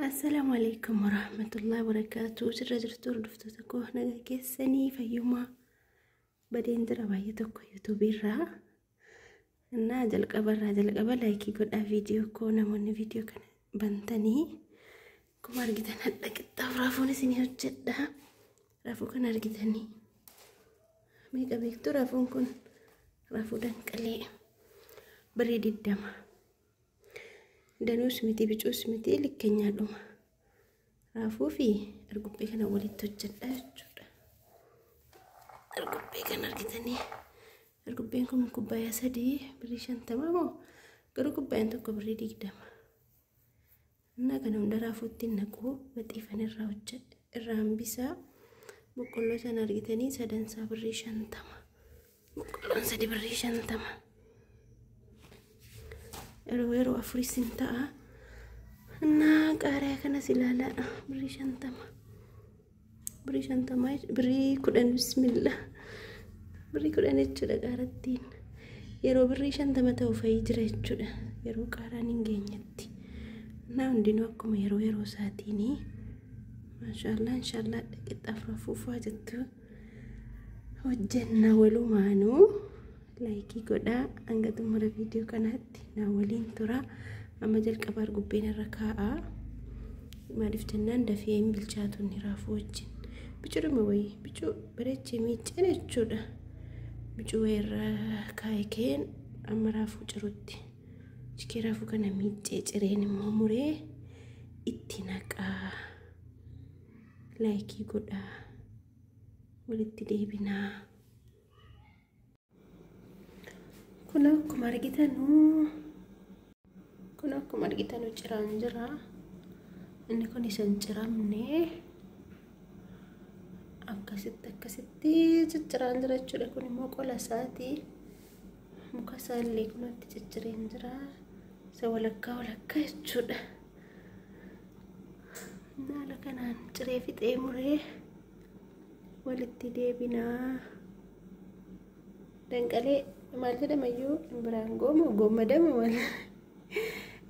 Assalaamu alaikum warahmatullahi wabarakatuh. Sirra jirtu hordoftoota koo, nagaa keessanii? Fayyumaa? Badeen jira baay'ee tokko yuutuubii irraa. Innaa jalqaba irraa jalqaba like godhaa viidiyoo koo, namoonni viidiyoo kana bantanii. Akkuma argitan hadha qixxaaf raafuun isinii hojjedha. Raafuu kana argitanii meeqa beektu? Raafuun kun raafuu danqalee birrii 20. Danuus miti, bicuus miti, likkeenyaadhuma. Raafuu fi argubbee kana walitti hojjedha jechuudha. Argubbee kana argitanii, argubbeen kun kubbaayyaa 3 birrii 50 moo, garuu kubbaayaan tokko birrii 20. Innaa kana hunda raafuutti naquu waxiifan irraa hojjedha, irraa hambisaa. Boqqolloo sana argitanii, sadansaa birrii 50. Boqqolloon 3 birrii 50. Yeroo yeroo afuris hin ta'a. Innaa qaariyaa kanas ilaalaa, birrii 50. Birrii 50, birrii 10, bismillah. Birrii 10 jechuudha qaarattiin. Yeroo birrii 50 ta'u fayii jira jechuudha. Yeroo qaaraan hin geenyetti. Innaa hundinuu akkuma yeroo yeroo isaatiini. Maashaallah, inshaallah, qixxaaf rafuufaa jettu hojjenna walumaanuu. Like godhaa, hanga xumura viidiyoo kanaatti naa waliin tura. Amma jalqaba argubbeen irra kaa'a. Maaliif jennaan dafee hin bilchaatu inni raafuu wajjin. Bicuudhuma wayii bicuu bareechee miicceen jechuudha. Bicuu wayii irra kaa'e keen amma raafuu cirutti. Cikee raafuu kana miiccee cireen immoo muree itti naqaa. Like godhaa. Walitti deebinaa. Kun akkuma argitanuu, kun akkuma argitanu ciraan jira. Inni kun isa hin ciramne, akkasitti akkasitti cicciraan jira jechuudha. Kun immoo qola isaati. Muka isaallee kunatti ciccireen jira. Isa walakkaa walakkaa jechuudha. Haala kanaan ciree fixee muree walitti deebinaa. Danqalee maal jedhamayyuu hin biraan goomu goommadama maal.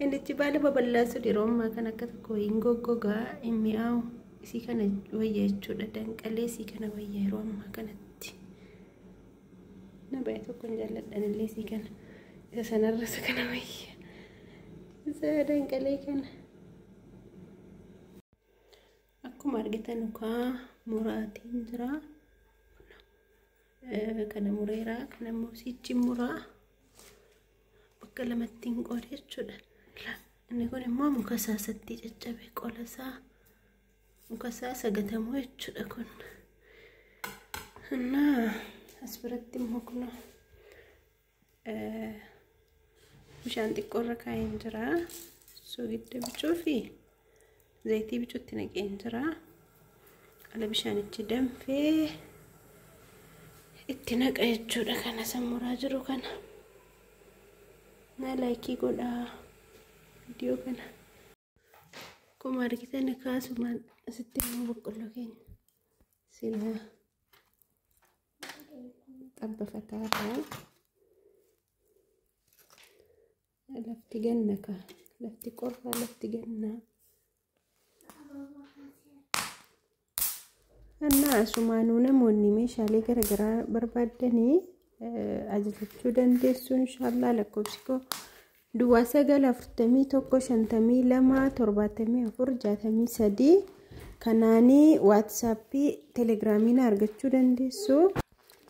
Innichi baala babal'aa sun yeroo ammaa kan akka tokko hin goggogaa, hin mi'aawu. Isii kana wayya jechuudha. Danqalee isii kana wayya yeroo ammaa kanatti. Na baay'ee tokko hin jaalladhan illee isii kana. Isa sanarra isa kana wayya. Isa danqalee kana. Akkuma argitan kaa muraatiin jira. Kana mureera, kana immoo sichi muraa. Bakka lamatti hin qoode jechuudha. Inni kun immoo muka isaa isatti caccabe, qola isaa, muka isaa sagatamuu jechuudha kun. Innaa as biratti immoo kun bishaan xiqqoo irra kaa'een jira. Soogidda bicuu fi zayitii bicuutti naqeen jira. Ala bishaanichi danfee itti naqa jechuudha kana sammuraa jiru kana. Na like godhaa viidiyoo kana. Akkuma argitan kaasuma asitti immoo boqqolloo keenya silaa xabbafataarra. Lafti ganna kaa, lafti qorraa, lafti gannaa. Innaa asumaanuu namoonni meeshaalee garaagaraa barbaaddanii ajajachuu dandeessu inshaallah. Lakkoofsi koo 09 41 52 74 63. Kanaanii waatsaappii, telegiraamiin argachuu dandeessu.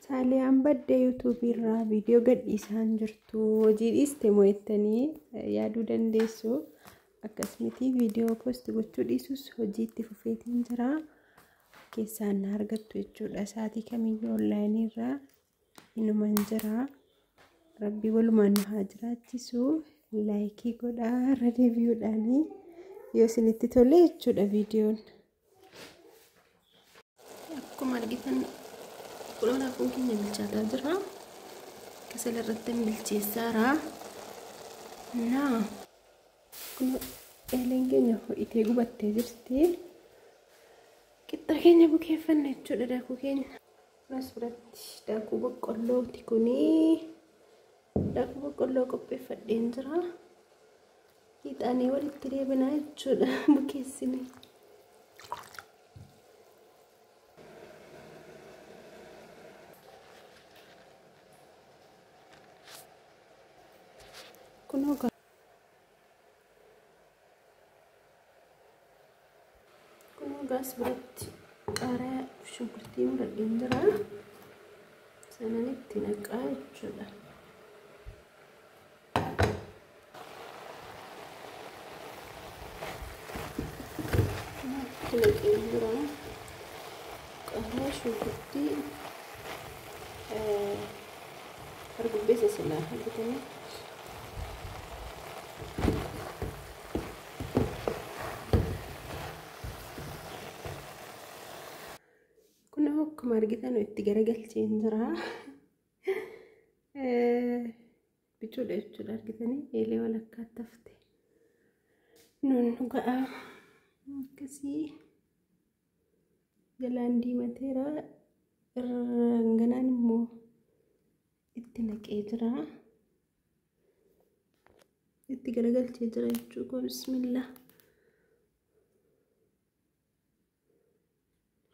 Saaliyaan baddee yuutuubii irraa viidiyoo gadhiisaan jirtu, hojii dhiiste mo'ettanii yaaduu dandeessu. Akkasumatti viidiyoo post gochuu dhiisus hojii itti fufeetiin jira. Keessaan na argattu jechuudha. Sa'aatii kamiyyuu onlaayinii irraa inuman jira. Rabbi walumaan nu haa jiraachisu. Like godhaa irra deebi'uudhaanii yoo isinitti tole jechuudha viidiyoon. Akkuma argitan kunoo raafuun keenya bilchaataa jira. Kasala irratti bilcheessaara. Naa kun eeleen keenya ho'itee gubattee jirti. Qixxaa keenya bukeeffanna jechuudha, daakuu keenya. As biratti daakuu boqqollooti kuni. Daakuu boqqolloo qopheeffadheen jira. Fixaanii walitti deebinaa jechuudha bukeessine. Kunoo gaas biratti qaaraa shunkurtii muradheen jira. Sanan itti naqaa jechuudha. Itti naqeen jira. Qaaraa shunkurtii argubbeessa silaa argitanii. Akkuma argitan itti garagalcheen jira. Bicuudha jechuudha argitanii eelee walakkaatti hafte. Nuun dhugaa akkasii jalaan diimateera. Ganaan immoo itti naqee jira. Itti garagalchee jira jechuudha. Bismillah.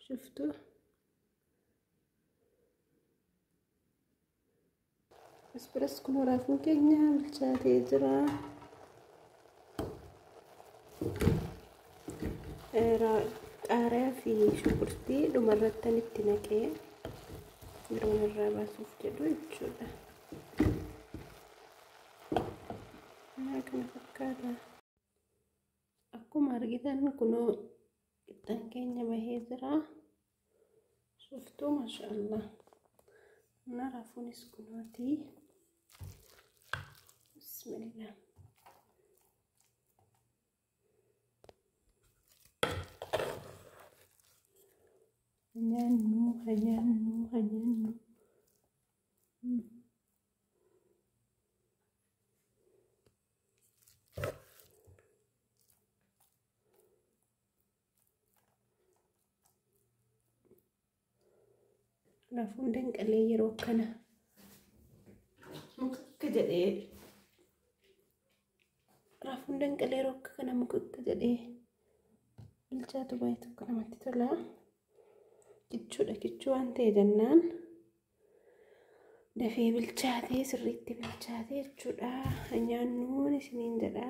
Shuftuu. As kun raafuun keenya bilchaatee jira. Qaaraa fi shunkurtii dhumarrattan itti naqee yeroon irraa baasuuf jedhu jechuudha. Kana fakkaata. Akkuma argitan kunoo qixxaan keenya bahee jira. Shuftuu maashaallah. Raafuunis kunooti. Bismillah. Nyaannu, nyaannu, nyaannu. Raafuun danqalee yeroo kana muka akka jedhee raafuun danqalee yeroo akka kana muka akka jedhee bilchaatu baay'ee tokko namatti tola. Kichuudha kichuu waan ta'e jennaan dafee bilchaatee sirriitti bilchaatee jechuudha. Nyaannuun isiniin jedha.